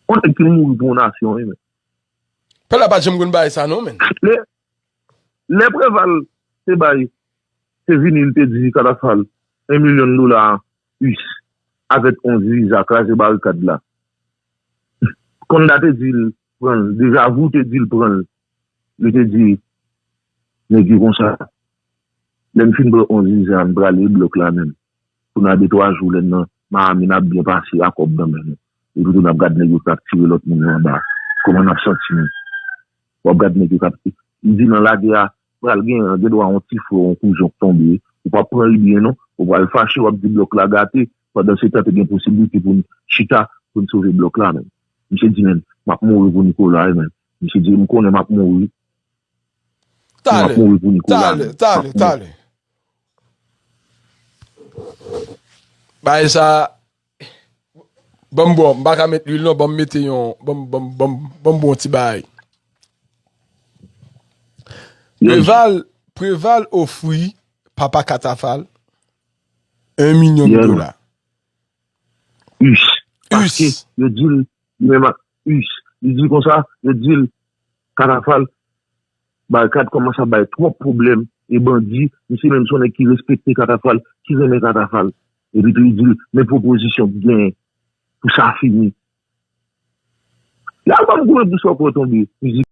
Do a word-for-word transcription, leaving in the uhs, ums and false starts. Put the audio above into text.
On nèg ki mouri pou yon nasyon, wi, men. Pèl la pa t janm konn bagay sa non, men. Lè, lè Preval te bay, te vini, li te di Katafal en milyon dola, us, avèk on viza, kraze barikad la. Konda te di l pran l, Deja Vu te di l pran l. Li te di nèg yo konsa, lè n fin pran on viza, n prale blòk la menm. Pou nan de twa jou, lè n nan Miami, n ap byen pase a kòb nan men nou. Epi tou, n ap gade nèg yo k ap tire lòt moun yo anba. Kòman n ap santi nou? W ap gade nèg yo k ap, li di nan lagè a, pral gen, gen dwa yon ti frè, yon kouzen k tonbe. Ou p ap pran li byen non. Ou pral fache, w ap di blòk la gate. Pandan se tan, te gen posiblite pou n chita, pou n sove blòk la menm. Misye di, men, m ap mouri pou Nicolas, wi, men. Misye di, m konnen m ap mouri. M ap mouri pou Nicolas, men. M ap mouri. Talè, talè, talè. Bagay sa, ban m bon, m pa ka met lwil non, ban m mete yon, ban m, ban m, ban m, ban m bon ti bagay. Preval, Preval ofri papa Katafal en milyon dola. Us. Paske yo di l, li menm ak us. Li di konsa, yo di l, Katafal, Barikad kòmanse ap bay twòp pwoblèm e bandi, misye menm se yon nèg ki respekte Katafal, ki renmen Katafal. Epi tou li di l, men pwopozisyon k genyen pou sa fini. Li al ban m goumen pou sa w kwè tonbe, mizik.